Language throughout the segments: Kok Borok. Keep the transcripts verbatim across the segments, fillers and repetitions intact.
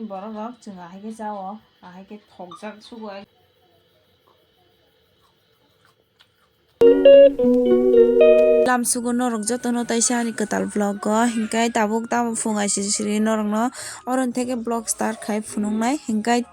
Borok rok chwng ahai khe chao, ahai khe thokjak sugo. Lam sugo norok jotono taisa ani kwtal vlog o, hinkhe tabuk tamo phung aisiri siri norokno oro theke vlog start khai phunuknai, hinkhe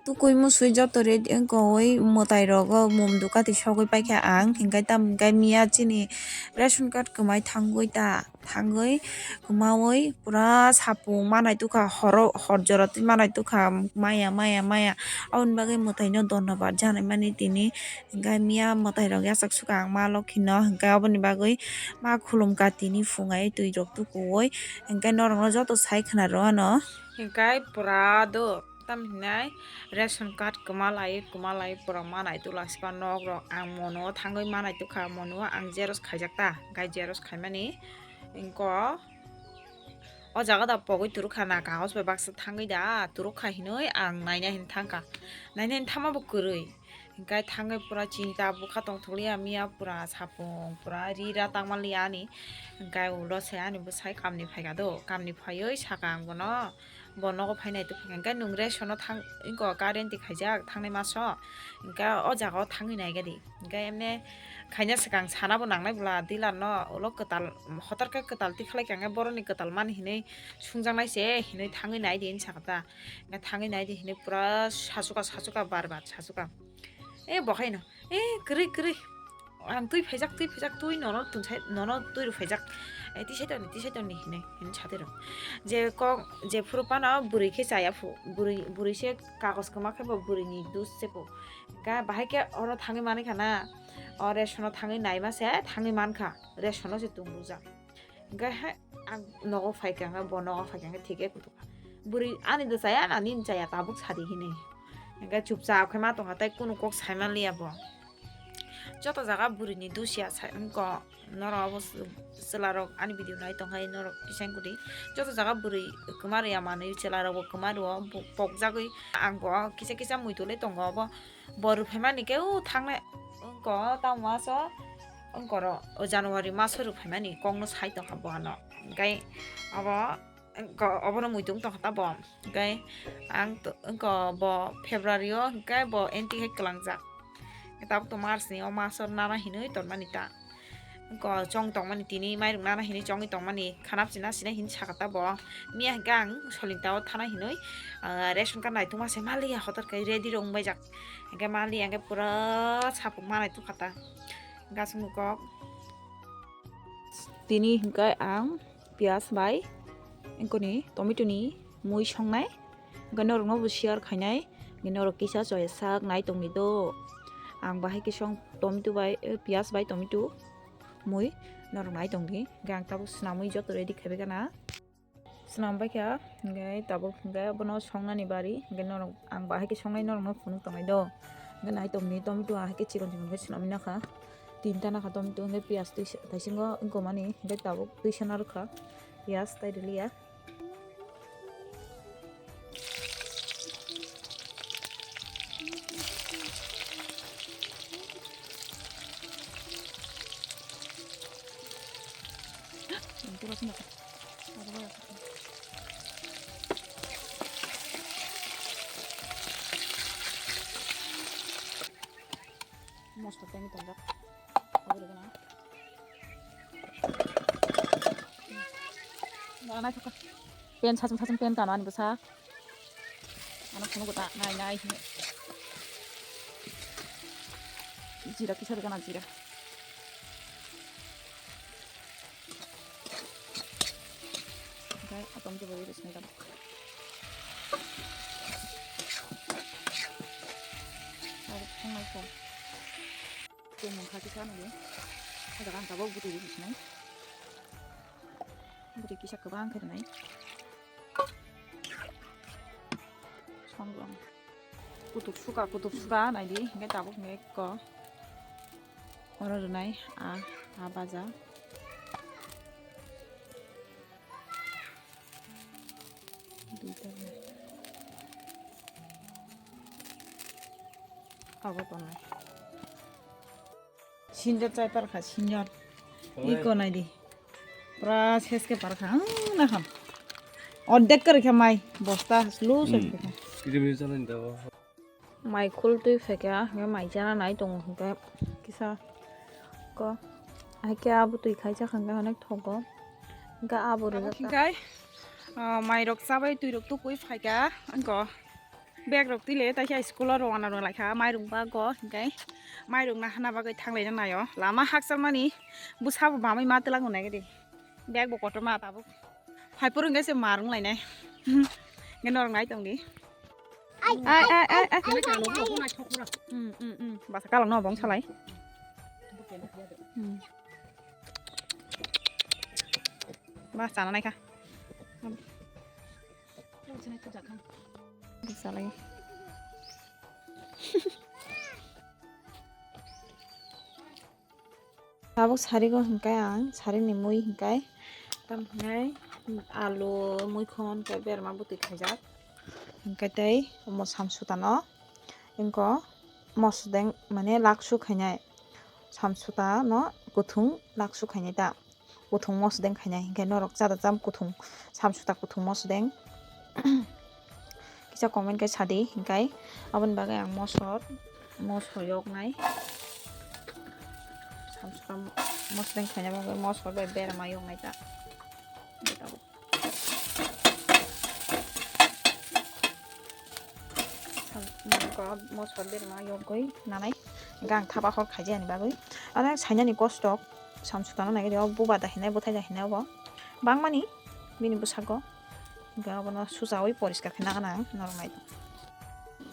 tukui musui joto ready wngkha oi mwtai rogo mum dukati sogwi paikha ang, hinkhe tamo hinkhe miya chini ration card kwmai thangwi ta. Thangwi kwmawi pura sapung manai tukha, horo hor jora twi manai tukha, maya maya maya. Aboni bagwi mwtaino dhonnobad janai mani tini, hinkhe miya mwtai rok yachak sukha ang ma lokhi no, hinkhe aboni bagwi ma khulumkha tini phungai twi rok tukuwi, hinkhe norokno joto sai khna rw ano. Hinkhe pura do. Tam hinai ration card kwma lai, kwma lai borok ma nai tulak siba nok rok ang mono thangwi ma nai tukha, mono ang xerox khaijak ta, gai xerox khaimani wngko o jaga da pogwi turukha na kagos bai baksa thangwi da turukha hinwi ang naina hin thangkha, naina hin thama bo kwrwi. Hinkhe thangwi pura chinta bwkha tongthokliya miya pura sapung pura ri ra tangmanliya ani. Hinkhe ulo se ani bwsai kamni phaikha do, kamni phaiwi saka ang bono, bo nogo phainai tubukha hinkhe nwng ration o thang wngkha current khaijak thangnai maso. Hinkhe o jaga o thangwi naikha di, hinkhe emne khaina swkang sana bo nangnai bwla dealer no ulo kwtal hotor khe kwtal tikhalai kha hinkhe boroni kwtal mani hinwi sungjaknai se hinwi thangwi naidi hinwi sakha ta. Hinkhe thangwi naidi hinwi pura sachukha sachukha bar bar sachukha. E bo haino, e kwrwi kwrwi, ang twi phaijak, twi phaijak, twi nono tungsai, nono twi rw phaijak, e tisai tongni, tisai tongni hinwi, hinwi satwi rw. Je kok, je phuru phano bwrwi khe chaya phu, bwrwi, bwrwi se kagos kwma khe bo bwrwini dus se phu. Ga bahai khe oro thangwi manwi kha na, o ration o thangwi naima se thangwi man kha, ration o se tung rwjak. Hinkhe hai ang nogo phaikha, hinkhe bo nogo phaikha, hinkhe thik khe kutuk kha. Bwrwi ani do chaya, ani ni chaya, tabuk sadi hinwi. Hinkhe chupchap khe ma tongkha, tei kunu kok sai manliya bo. Joto jaga bwrwini dusia sai wngkha, norok abo chwla rok ani video nai tongkha, norok kichang kudi. Joto jaga bwrwi kwma rwya manwi chwla rok bo kwma rwo, bo pokjagwi ang bo kisa kisa muitu le tongo obo. Bo rwphaimani khe o thangnai wngkha tamo maso wngkha oro o January maso rwphaimani kokno sai tongkha bo ano. Hinkhe abo wngkha obono muitu wng tongkha ta bo. Hinkhe ang wngkha bo February o hinkhe bo anti hai kwlangjak. Tabuk to March ni o maso nana hinwi tonmani ta. Ko chong tongmani tini mairung nana hinwi chongwi tongmani khana bwchwi na sina hinwi sakha ta bo. Miya hinkhe ang soling tao thana hinwi, ah, ration card naituma se maliya hotor khe ready rw wngbaijak. Hinkhe maliya hinkhe pura sapung manai tukha ta. Gasing kok. Tini hinkhe ang piyaj bai wngkoni tomato ni mui songnai. Hinkhe norokno bo share khainai. Hinkhe norok kisa chaya sak nai tongdi do. Ang bahai khe song tomato bai, eh, piyaj bai tomato mui norok nai tongdi. Hinkhe ang tabuk swnamwi joto ready khaibai gana. Swnam bai kha, hinkhe tabuk hinkhe abono songnani bari. Hinkhe norok ang bahai khe songnai norokno phunuk tongnai do. Hinkhe nai tongdi tomato ahai khe chikon chikon khe swnamwi nakha. Tinta nakha tomato hinkhe piyaj twi taisingo wngkha mani hinkhe tabuk twisa narwkha. Piyaj tai rwliya. Mosto tengwi tongjak. Abo rwgwno. Nana thokha. Pen sachung sachung pen tano ani bwsa. Ano phunukgo ta nai nai hinwi. Jira kisa rwgwna jira. Oke, atom coba dulu sini kan. Tarik, tengah itu. Oke, mungkha kisa nunggu. Ada kan tabok butuh di sini. Bwrwi kisa kwbang khe rwnai. Songrong. Kutuk suka, kutuk suka naidi, hinkhe tabuk hinkhe ko. Oro rwnai, a, a baja. Duita rwnai. Abo tongnai. Sinjot chai parkha, sinjot. Oi. Iko naidi. Pura ses khe parkha. Ang nakham. Ordek kwrwi kha mai, bosta loose Hmm. wngkha. Kiri miri chalani da o. Mai khul twi phaikha, hwnkhe mai chana nai tongo hwnkhe kisa ko. Haikhe abo twi khaijak hwnkhe onek thogo. Hwnkhe abo Abo rijak. Hwnkhe, ah, mai rok chabai twi rok tukui phaikha, wngko. Bag rok twi le, taikhe school o rwna rwna laikha, mairung bago, hwnkhe mairung nahana bagwi thanglaina naio. Lama hakchalmani bwsabo bamwi ma twlang nai gidi. Bag bo kotorma tabuk. Hai phuru hwnkhe se ma rung lainai. Hwnkhe norok nai tongdi. Ai, ai, ai, ai. Hmm, hmm, hmm. Basa kalang no bong salai. Hmm. Ba chana naikha. Salai. Tabuk sarigo hwnkhe ang, sarini mui hwnkhe, tamo hwnai alu, muikhon, tei berma bwtwi khaijak. Hwnkhe tei omo samsutano, wngkha mosodeng, mane laksu khainai. Samsutano kwthwng laksu khainai ta. Kuthung mosodeng khainai, hinkhe norok chada cham kuthung, samsuta kuthung mosodeng. Kisa comment khe sadi, hinkhe aboni bagwi ang mosor, mosor yoknai. Samsuta mosodeng khaina bagwi mosor bai berma yoknai ta. Mosor berma yogwi nanai, hinkhe ang thapa hor khaijani bagwi. Aro sainani kosto. Samsukna nai o buba da hinai, bwthai da hinai obo. Bangmani bini bwsakgo. Hwnkhe obono suchaui poriskar khe nangna ang norok nai.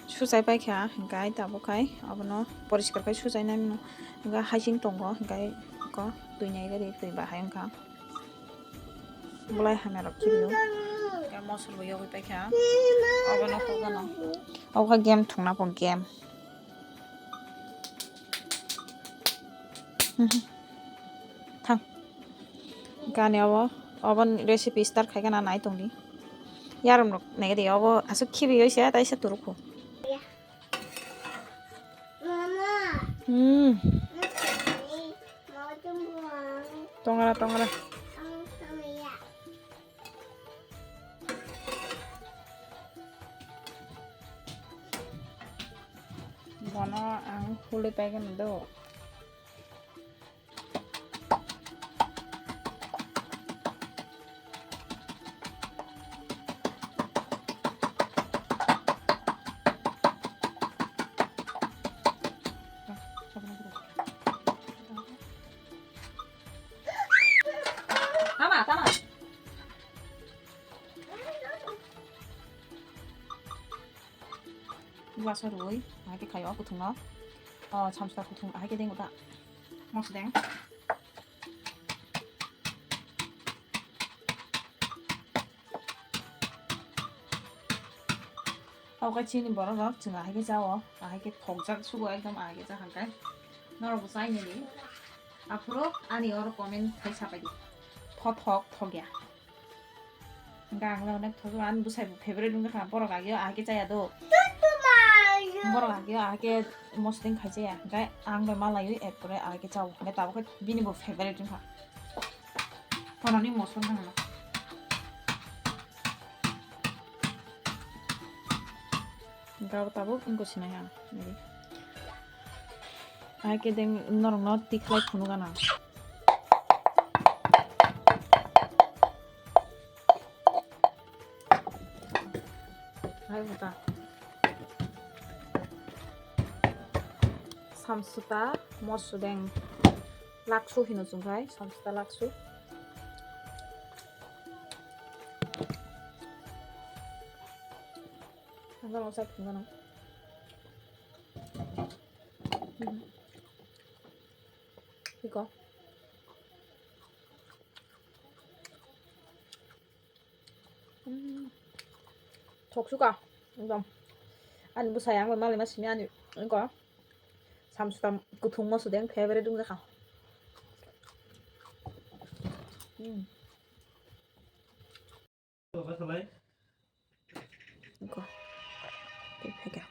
Suchai paikha hwnkhe tabuk khai obono poriskar khai suchai nai mano. Hwnkhe hasing tongo hwnkhe ko twi nai gari twi bahai wngkha. Bolai hamya rok kiriyo. Hwnkhe mosol bo yogwi paikha. Obono hukgano. Obo khe game thwngna bo game. Mhm. Thang. Gani obo, obo recipe start khai gana nai tongdi. Yarum rok nai di obo aswk khibi oi se taisa turukhu. Hmm. Tongra, tongra. Bono ang hului paigwno do. Tama, tama. Uaso rui, ahai khe khaio kuthungno. O samsukta kuthung ahai khe deng uta. Mosdeng. Okai chini borok rok chwng ahai khe chao, ahai khe thokjak sugo ekdom ahai khe chahang kai. Norok bo chai nini. Aphuru ani oro comment khai sapai di. Thothok thokya. Hwnkhe ang le onek thok ani bwsai bo favorite wngkha borok ageo ahai khe chaya do. Borok ageo ahai khe mosdeng khai chaya. Hwnkhe ang bai malaiwi ekkore ahai khe chao. Hwnkhe tabuk khe bini bo favorite wngkha. Khoroknwi mosol nangno. Gabo tabuk wngkha sinai ang nini. Hai khe deng norokno tikhlai phunuk gana. Hai buta. Samsuta mosudeng laksu hino chwngkhai, samsuta laksu. Ang gana sak gana. Iko. Hmm. Thok suka. Ekdom. Ani bwsai ang bai malai ma simi ani. Iko. Samsuta kuthung mosudeng favorite wngjakha. Hmm. Iko. Tei phaikha.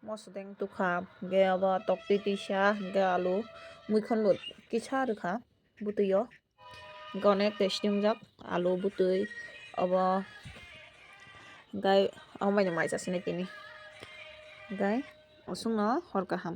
Mosodeng tukha, hwnkhe abo toktwi twisa, hwnkhe alu, muikhon bo kisa rwkha bwtwi o. Hwnkhe onek tasty wngjak, alu, bwtwi, Obo hwnkhe omo bai no mai cha sinai tini. Hwnkhe osongno hor kaham.